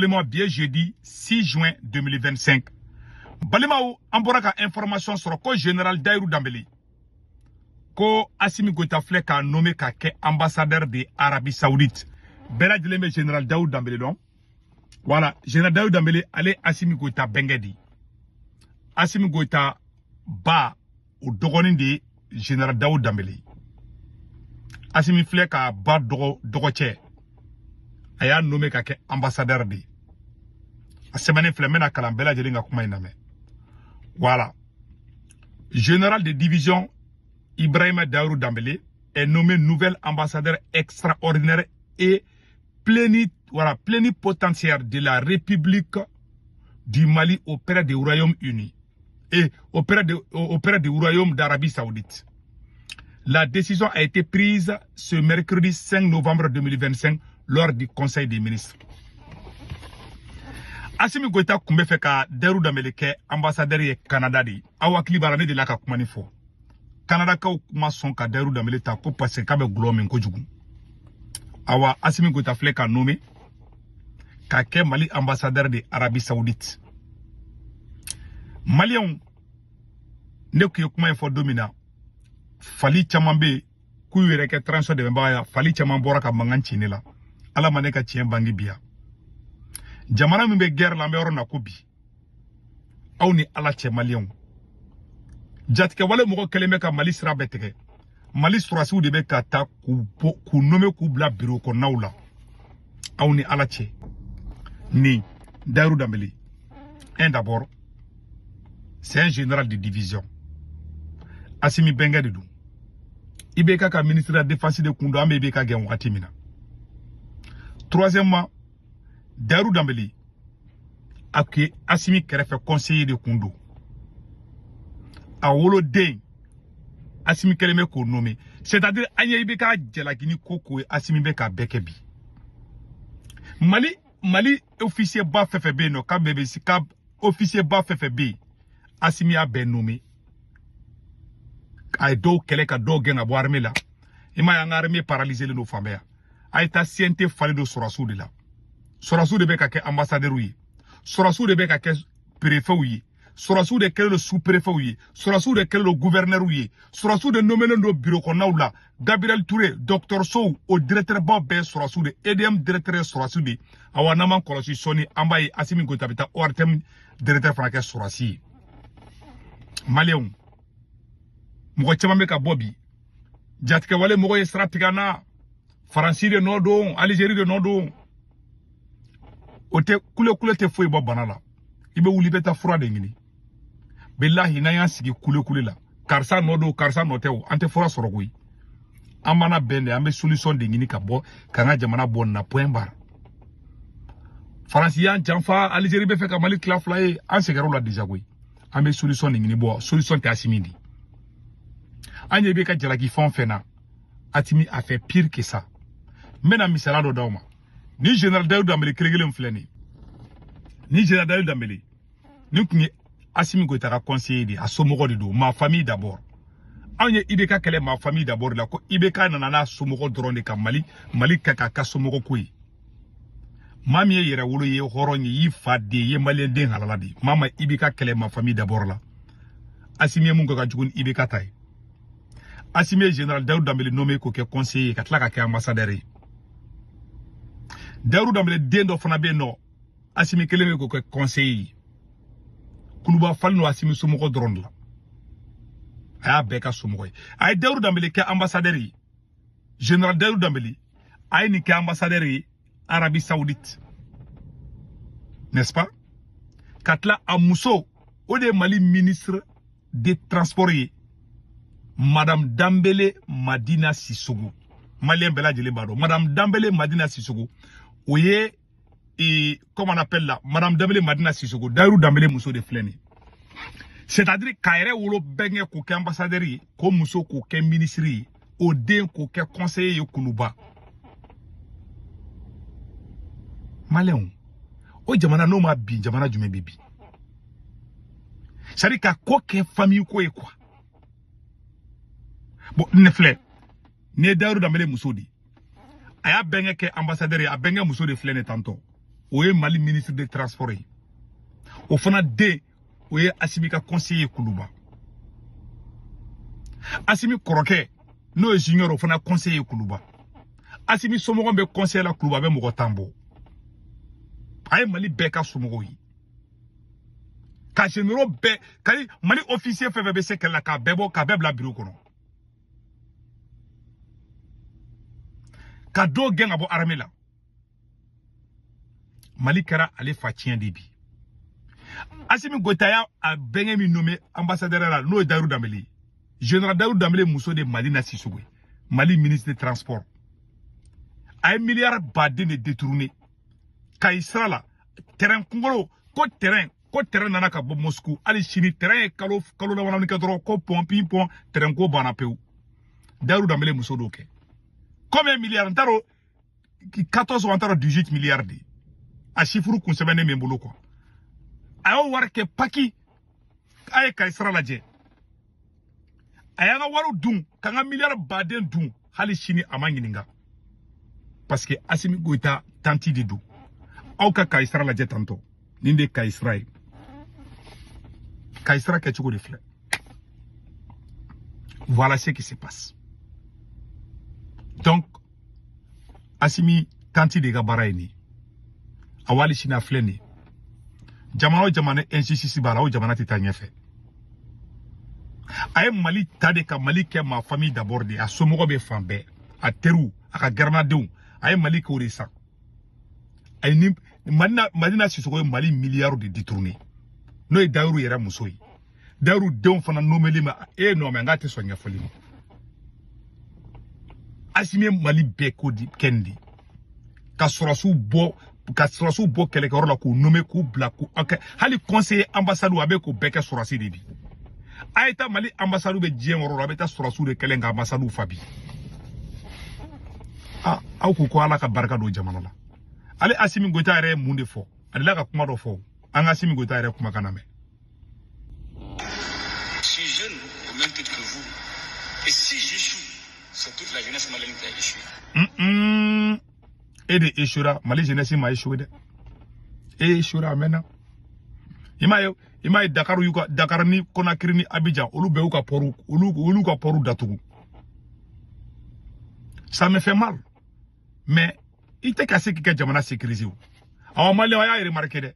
Balimaw, bi ye jeudi 6 juin 2025. Balimaw, an bɔra ka information sɔrɔ ko général Dahirou Dembélé, ko Assimi Goïta filɛ k'a nommé ka kɛ ambassadeur de Arabie Saoudite. Bɛɛ lajɛlen bɛ général Dahirou Dembélé dɔn. Voilà, général Dahirou Dembélé, ale Assimi Goïta bɛnkɛ di. Assimi Goïta ba, o dɔgɔnin de ye général Dahirou Dembélé. Assimi filɛ k'a ba dɔgɔ dɔgɔcɛ, a y'a nommé ka kɛ ambassadeur de ye. A sɛbɛnnen filɛ, n bɛna kalan, bɛɛ lajɛlen ka kuma in lamɛn. Voilà. Général de division Ibrahima Dahirou Dembélé est nommé nouvel ambassadeur extraordinaire et voilà, plénipotentiaire de la République du Mali auprès du Royaume-Uni et auprès du Royaume d'Arabie Saoudite. La décision a été prise ce mercredi 5 novembre 2025 lors du Conseil des ministres. Assimi Goïta tun bɛ fɛ ka Dahirou Dembélé kɛ ambassadeur ye Canada de. Aw hakili b'a la, ne delila ka kuma nin fɔ. Canadakaw kuma sɔn ka Dahirou Dembélé ta ko parce que k'a bɛ gulɔ min kojugu. Awa, Assimi Goïta filɛ ka nommé ka kɛ Mali ambassadeur de Arabie Saoudite. Maliyɛnw, ne tun ye kuma in fɔ don min na, fali caman bɛ yen k'u yɛrɛ kɛ transition dɛmɛbaga ye, fali caman bɔra ka mankan ci ne la. Ala ma ne ka tiɲɛ bange bi yan. Jamana min bɛ guerre la, an bɛ yɔrɔ min na ko bi, aw ni Ala cɛ, maliyɛnw, jatigɛwale mɔgɔ kɛlen bɛ ka Mali sira bɛɛ tigɛ. Mali sɔrɔdasiw de bɛ ka taa k'u bɔ, k'u nommer, k'u bila bureau kɔnɔnaw la. Aw ni Ala cɛ, ni Dahirou Dembélé, un, d'abord, c'est un général de division. Assimi bɛnkɛ de don. IBK ka ministre de la Défense de kun don, an bɛ IBK gɛn wagati min na. Troisièmement, Dahirou Dembélé a kun ye Assimi kɛrɛfɛ conseiller de kun don. A woloden, Assimi kɛlen bɛ k'o nommer. C'est à dire, an ye IBK jalaki ni ko ko ye, Assimi bɛ k'a bɛɛ kɛ bi. Mali officier ba fɛn fɛn bɛ yen nɔ, k'a bɛɛ bɛ ka officier ba fɛn fɛn bɛ yen, Assimi y'a bɛɛ nommer. A ye dɔw kɛlɛ ka dɔw gɛn ka bɔ armée la. I m'a ye, an ka armée paralysé len don fan bɛɛ yan. A ye taa CNT falen don sɔrɔdasiw de la. Sɔrɔdasiw de bɛ ka kɛ ambassadeurs ye, sɔrɔdasiw de bɛ ka kɛ préfets ye, sɔrɔdasiw de kɛlen don sous-préfets ye, sɔrɔdasiw de kɛlen don gouverneurs ye, sɔrɔdasiw de nommé don bureau kɔnɔnaw la. Gabriel Touré, docteur Sow, o directeur baw bɛɛ ye sɔrɔdasiw de. EDM directeur ye sɔrɔdasiw de. Awa, n'an m'an kɔlɔsi, sɔɔni an b'a ye Assimi Goïta bɛ taa ORTM directeur fana kɛ sɔrɔdasi ye. Maliyɛnw, mɔgɔ caman bɛ ka bɔ bi, jatigɛwale mɔgɔ ye sira tigɛ an na, Faransi de nɔ don, Algérie de nɔ don. O tɛ kule kule tɛ foyi bɔ bana la. I bɛ wuli, i bɛ taa fura de ɲini. Bilahi, n'an y'an sigi kule kule la, karisa nɔ don, karisa nɔ tɛ, o an tɛ fura sɔrɔ koyi. An mana bɛn de, an bɛ solution de ɲini ka bɔ k'an ka jamana bɔ nin na, point barre. Faransi y'an janfa, Algérie bɛ fɛ ka Mali tila fila ye, an sɛgɛrɛ la déjà koyi. An bɛ solution de ɲini. Bɔ solution tɛ Assimi di. An ɲɛ bɛ ka jalaki fɛn o fɛn na, Assimi a fait pire que ça. N bɛna misaliya dɔ d'aw ma. Ni général Dahirou Dembélé kelen kelen filɛ nin ye, ni général Dahirou Dembélé nin tun ye Assimi Goïta ka conseiller de ye, a somɔgɔ de don. Ma famille d'abord. Anw ye IBK kɛlɛ ma famille d'abord la, ko IBK nana n'a somɔgɔ dɔrɔn de ka Mali kɛ k'a ka somɔgɔ ko ye. Maa min ye yɛrɛwolo ye, hɔrɔn ye, y'i fa den ye, maliyɛn den halala de ye. Maa ma IBK kɛlɛ ma famille d'abord la. Assimi ye mun kɛ ka jugu ni IBK ta ye? Assimi ye général Dahirou Dembélé nommé k'o kɛ conseiller ye, ka tila ka kɛ ambassadeur ye. Dahirou Dembélé den dɔ fana bɛ yen nɔ, Assimi kelen bɛ k'o kɛ conseiller ye. Kuluba falen don Assimi somɔgɔ dɔrɔn de la, a y'a bɛɛ ka somɔgɔ ye. A ye Dahirou Dembélé kɛ ambassadeur ye. Général Dahirou Dembélé, a ye nin kɛ ambassadeur ye Arabie Saoudite, n'est-ce pas? Ka tila, a muso, o de ye Mali ministre des Transports ye, madame Dambélé Madina Sissoko. Maliyɛn bɛɛ lajɛlen b'a dɔn madame Dambélé Madina Sissoko. O ye et comment on appelle là, madame Dambélé Madina Sissoko, Dahirou Dambélé muso de filɛ nin ye. C'est-à-dire, k'a yɛrɛ wolo bɛnkɛ k'o kɛ ambassadeur ye, k'o muso k'o kɛ ministre ye, o den k'o kɛ conseiller ye Kuluba. Maliyɛnw, o jamana n'o ma bin, jamana jumɛn bɛ bin? C'est à dire, ka ko kɛ famille ko ye quoi. Bon, ne filɛ nin ye Dahirou Dambélé muso de ye. A y'a bɛnkɛ kɛ ambassadeur ye, a bɛnkɛ muso de filɛ nin tantɔ. O ye Mali ministre de transport ye. O fana den, o ye Asimi ka conseiller ye Kuluba. Asimi kɔrɔkɛ, n'o ye Junior, o fana conseiller ye Kuluba. Asimi somɔgɔw bɛ conseiller la Kuluba, a bɛ mɔgɔ 10 bɔ. A ye Mali bɛɛ ka somɔgɔw ye. Ka généraux bɛɛ, ka Mali officier fɛn fɛn bɛ se kɛlɛ la, k'a bɛɛ bɔ, k'a bɛɛ bila bureau kɔnɔ. Ka dɔw gɛn ka bɔ armée la. Mali kɛra ale fa tiɲɛ de bi. Asimi Goïta y'a a bɛnkɛ min nommé ambassadeur la, n'o ye Dayiru Danbele ye. Général Dayiru Danbele muso de Madina Sissoco ye. Mali ministre des transports. A ye miliyari baden de détourné. Kayi sira la, terrain kunkolo, ko terrain, ko terrain nana ka bɔ Moscou. Hali sini terrain ye kalo kalo damadɔni kɛ dɔrɔn, ko pɔn pin pɔn, terrain ko banna pewu. Dayiru Danbele muso d'o kɛ. Combien milliards? N t'a dɔn, 14 ou n t'a dɔn 18 milliards de. A chiffre kun sɛbɛnnen bɛ n bolo quoi. A y'o wari kɛ paki. A ye Kayi sira lajɛ. A y'an ka wariw dun, k'an ka miliyari baden dun, hali sini a ma ɲininka. Parce que Asimi Goïta tanti de don. Aw ka Kayi sira lajɛ tantɔ. Nin de ye Kayi sira ye. Kayi sira kɛcogo de filɛ. Voilà ce qui se passe. Donc, Asimi tanti de ka baara ye nin ye. A wali sini a filɛ nin ye. Jamana o jamana injustice b'a la, o jamana tɛ taa ɲɛfɛ. A ye Mali ta de ka Mali kɛ ma famille d'abord de. A somɔgɔ bɛ fan bɛɛ. A teriw, a ka gɛrɛnadenw, a ye Mali k'o de san. A ye ni Madina Sissoco ye Mali miliyari de détourné. N'o ye Dayiru yɛrɛ muso ye. Dayiru denw fana nommeli ma, e non mais n k'a tɛ sɔn ɲɛfɔli ma. Asimi ye Mali bɛɛ ko di kɛ nin de. Ka sɔrɔsiw bɔ, ka sɔrɔsiw bɔ kɛlɛkɛyɔrɔ la k'u nommer, k'u bila, k'u kɛ hali conseiller ambassade, a bɛ k'o bɛɛ kɛ sɔrɔsi de bi. A ye taa Mali ambassade bɛ diɲɛ yɔrɔ la, a bɛ taa sɔrɔsiw de kɛlen ka ambassade fa bi. Ah, aw ko ko Ala ka barika don jamana la. Ale Asimi Goïta yɛrɛ ye mun de fɔ? A delila ka kuma dɔ fɔ. An ka Asimi Goïta yɛrɛ kumakan lamɛn. Je suis jeune au même titre que vous. Et si j'échoue, c'est toute la jeunesse malienne qui a échoué. E de échouera, Mali jeunesse ma échoué dɛ. E échouera a mɛnna. I m'a ye, i m'a ye Dakar y'u ka, Dakar ni Conakry ni Abidjan, olu bɛɛ y'u ka port, olu ka port datugu. Ça me fait mal. Mais i tɛ ka se k'i ka jamana sécuriser o. Awa Maliyɛnw, a y'a remarqué dɛ.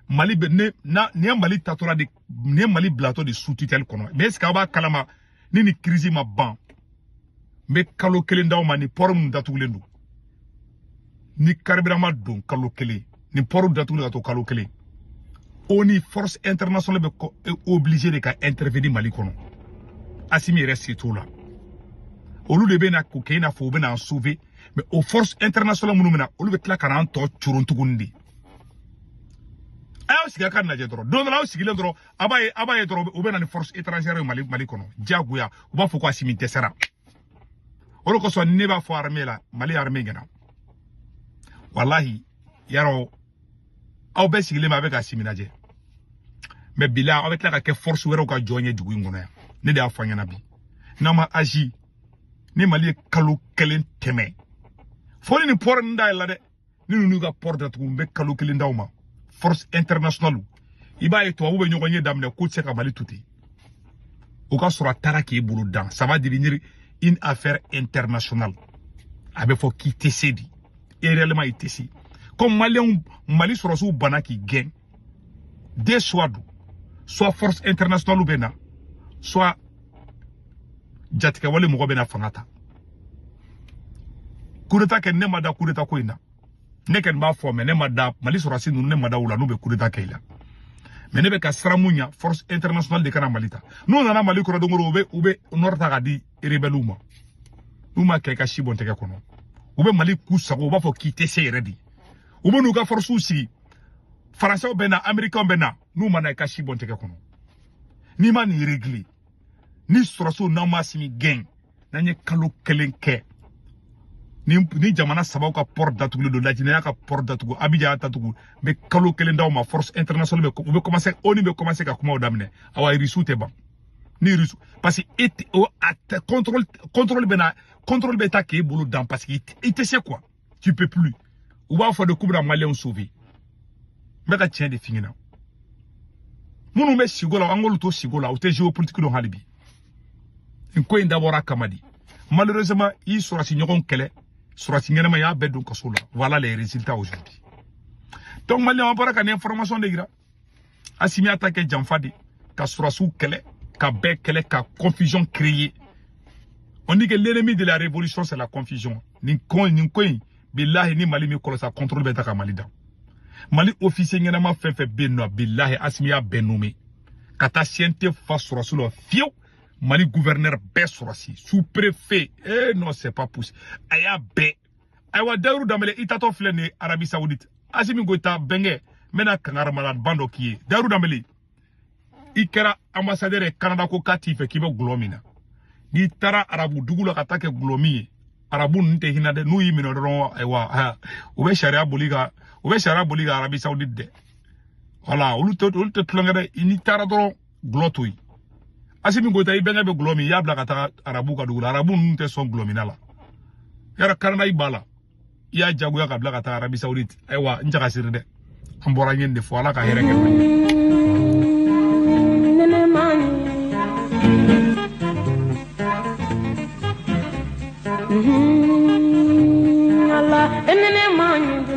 Mali bɛ ne na, nin ye Mali tatɔla de, nin ye Mali bilatɔ de sous tutelle kɔnɔ. Mais est ce que aw b'a kalama ni nin crise ma ban, n bɛ kalo kelen d'aw ma, ni port minnu datugulen don. Ni carburant ma don kalo kelen, ni port datugulen ka to kalo kelen. ONU, force internationale bɛ obligé de ka intervenir Mali kɔnɔ. Asimi yɛrɛ se t'o la. Olu de bɛ na k'o kɛ i n'a fɔ u bɛ n'an sauver, mais o force internationale minnu bɛ na, olu bɛ tila ka n'an tɔ coron tuguni de. A y'aw sigi a ka lajɛ dɔrɔn. Don dɔ la aw sigilen dɔrɔn, a b'a ye dɔrɔn, u bɛ na ni force étrangère ye Mali kɔnɔ. Diyagoya, u b'a fɔ ko Asimi dɛsɛra. O de kosɔn ne b'a fɔ armée la, Mali armée ɲɛna. Walahi, yarɔ, aw bɛɛ sigilen bɛ, a bɛ ka Asimi lajɛ. Mais bila, aw bɛ tila ka kɛ force wɛrɛw ka jɔn ye dugu in kɔnɔ yan. Ne de y'a fɔ an ɲɛna bi. N'aw ma agi, ni Mali ye kalo kelen tɛmɛ, fo ni nin port ninnu dayɛlɛ dɛ. Ni ninnu ka port datugu, n bɛ kalo kelen d'aw ma. Force internationale, i b'a ye tubabu bɛ ɲɔgɔn ye daminɛ k'u tɛ se ka Mali to ten. O ka sɔrɔ a taara k'e bolo dan, ça va devenir une affaire internationale. A bɛ fɔ k'i tɛ se de. Et réellement i tɛ se. Comme Maliyɛnw, Mali sɔrɔsiw banna k'i gɛn. Deux choix don. Soit force internationale bɛ na, soit jatigɛwale mɔgɔ bɛ na fanga ta. Coup d'état kɛ, ne ma da coup d'état ko in na. Ne kɔni b'a fɔ, mais ne ma da Mali sɔrɔsi ninnu, ne ma da u la n'u bɛ coup d'état kɛ i la. Mais ne bɛ ka siran mun ɲɛ, force internationale de kana Mali ta. N'u nana Mali kɔrɔ don o don, u bɛ nord ta k'a di rebelles ma. N'u ma kɛ i ka si bɔn tɛgɛ kɔnɔ. U bɛ Mali k'u sago, u b'a fɔ k'i tɛ se yɛrɛ de. U bɛ n'u ka forces sigi. Français bɛ na, Américains bɛ na, n'u ma na i ka si bɔn tɛgɛ kɔnɔ. N'i ma nin régler, ni sɔrɔsiw n'aw ma Asimi gɛn, n'an ye kalo kelen kɛ, ni jamana sabaw ka port datugulen don, Lajinɛya ka port datugu, Abidjan y'a datugu, n bɛ kalo kelen d'aw ma, force internationale bɛ, u bɛ commencer, ONU bɛ commencer ka kumaw daminɛ. Awa Irisiw tɛ ban. Ni Irisiw, parce que e tɛ, o a tɛ contrôle, contrôle bɛ na, contrôle bɛ taa k'e bolo dan parce que i tɛ se quoi. Tu peux plus. U b'a fɔ de k'u bɛna Maliyɛnw sauver. N bɛ ka tiɲɛ de f'i ɲɛna. Minnu bɛ sigo la, an k'olu to sigo la, u tɛ géopolitique dɔn hali bi. Nin ko in dabɔra a kama de. Malheureusement, i sɔrɔsi ɲɔgɔn kɛlɛ, sɔrɔsi ɲɛnama y'a bɛɛ don kaso la. Voilà les résultats aujourd'hui. Donc Maliyɛnw, an bɔra ka nin information de yira. Assimi y'a ta kɛ janfa de, ka sɔrɔsiw kɛlɛ, ka bɛɛ kɛlɛ, ka confusion créer. On dit que l'ennemi de la révolution, c'est la confusion. Nin ko in, bilahi, ni Mali min kɔlɔsi, a contrôle bɛ ta ka Mali dan. Mali officier ɲɛnama fɛn fɛn bɛ yen nɔ, bilahi, Assimi y'a bɛɛ nommé. Ka taa CNT fa sɔrɔsi la fiyewu. Mali gouverneur bɛɛ sɔrɔsi, sous-préfet, eh non, c'est pas possible. A y'a bɛɛ. Ayiwa, Dayiru Danbele, i tatɔ filɛ nin ye Arabie Saoudite. Assimi Goïta bɛnkɛ, n bɛna kangaramalaban dɔ k'i ye. Dayiru Danbele, i kɛra ambassadeur ye Canada, ko k'a t'i fɛ k'i bɛ gulɔ min na. N'i taara arabu dugu la ka taa kɛ gulɔ min ye, arabu ninnu tɛ hinɛ dɛ. N'u y'i minɛ dɔrɔn, ayiwa, u bɛ sariya boli ka, u bɛ sariya boli ka Arabie Saoudite dɛ. Voilà, olu tɛ tulonkɛ dɛ. N'i taara dɔrɔn, gulɔ to yen. Assimi Goïta, i bɛnkɛ bɛ gulɔ min, i y'a bila ka taga arabu ka dugu la. Arabu ninnu tɛ sɔn gulɔ minna la. Yɔrɔ Canada i b'a la, i y'a jagoya ka bila ka taa Arabie Saoudite. Ayiwa, n jagasiri dɛ. An bɔra n ye nin de fɔ, Ala ka hɛrɛ kɛ Mali ye.